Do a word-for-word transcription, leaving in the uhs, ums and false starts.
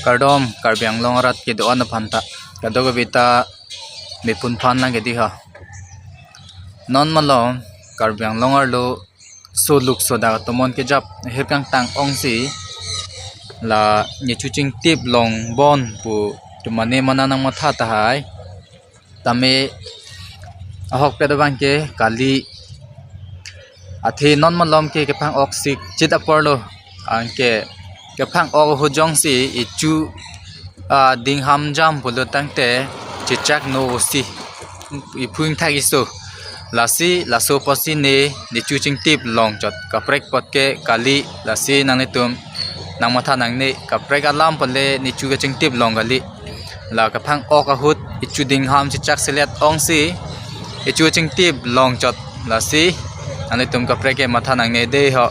Kardom Karbi Anglong arat kedo-an aphan ta, kadokave ta mepun phan nangkedi ha. Non malom Karbi Anglong arlo so luk so dak atomon kejap ahir kangtang ongsi la nechu chingtip long bon pu tumane mana nangmatha tahai. Tame ahokpet abang ke kali, athe non malom ke kephang ok sik chit apor lo. Anke kephang ok ahut jongsi ichu, ah, dingham jam pulo tangte chechak no osi iphu ingthak iso. Lasi laso apotsi ne nechu chingtip long chot kaprek apot ke kali. Lasi nanglitum nangmatha nangne, kaprek alam pale nechu kachingtip long kali. La kephang ok ahut ichu dingham chechak selet ongsi ichu chingtip long chot. Lasi nanglitum kaprek ke matha nangne de ho.